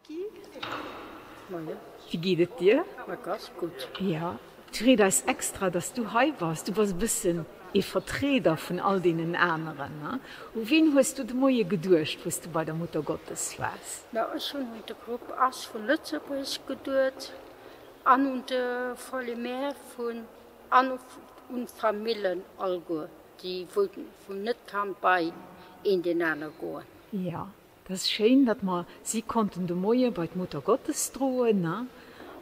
Moien. Wéi geet et dir? Ma ganz gutt. Jo, et freet eis extra, dass du hei bass. Du bass e bëssen ee Vertrieder vun all deenen aneren, ne? U wien hues du de Moie geduecht, wou s du bei der Muttergottes waars? Na, ech hunn un de Grupp Ass vu Lëtzebuerg geduet an un de Folie Mère vun an un d'Famillen alleguer, déi wou net kann bei een deen aner goen. Jo, Et ass schéin, datt mer si konnten de Moie bei d'Muttergottes droen,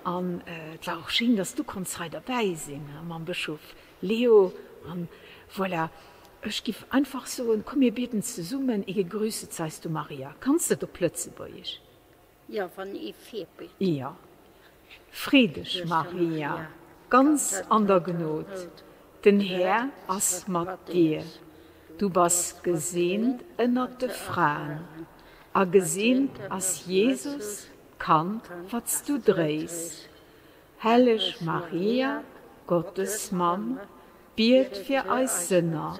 an et war och schéin, datt s du konns hei derbäi sinn mam Bëschof Leo. An voilà, ech giff einfach soen, komm mir bieden zesummen ee Gegrüßet seist du Maria. Kanns de et op Lëtzebuergesch? Jo, wann ee virbitt. Jo. Free dech, Maria, ganz an der Gnod, den Här ass mat dir. Du bass geseent ënnert de Fraen, a geseent ass Jesus, d'Kand, wat s du dréis. Helleg Maria, Gottes Mamm, biet fir eis Sënner,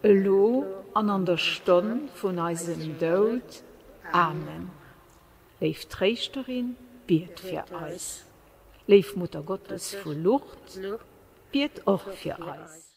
elo an an der Stonn vun eisem Doud. Amen. Léif Tréischterin, biet fir eis. Léif Mutter Gottes vu Lourdes, biet och fir eis.